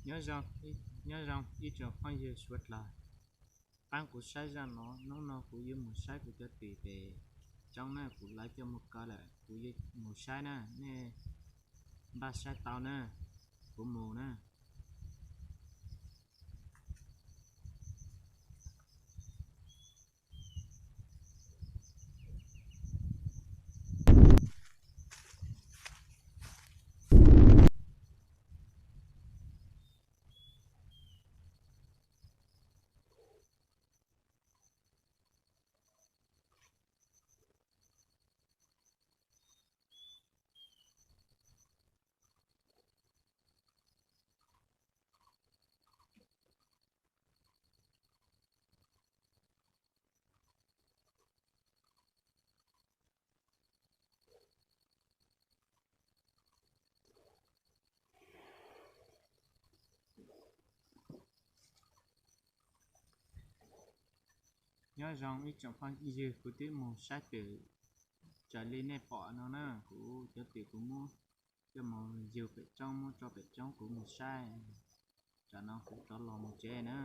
Nyob zoo, nyob zoo ib tsoom phooj ywg suav dlawg, pab kuv saib zaj no. Hnub no kuv yuav mus saib kuv cov twm pem roob na, kuv lawv coj mus kaw lawm, kuv yuav mus saib na, nej npaj saib tau na, kuv mus na. Nyob zoo ib tsoom phooj ywg, kuv twb mus saib twm raws li nej pom no na, kuv cov twm kuv muab coj mus yug pem roob, muab tso pem roob, kuv mus saib, tsam no kuv rov los mus tsev na.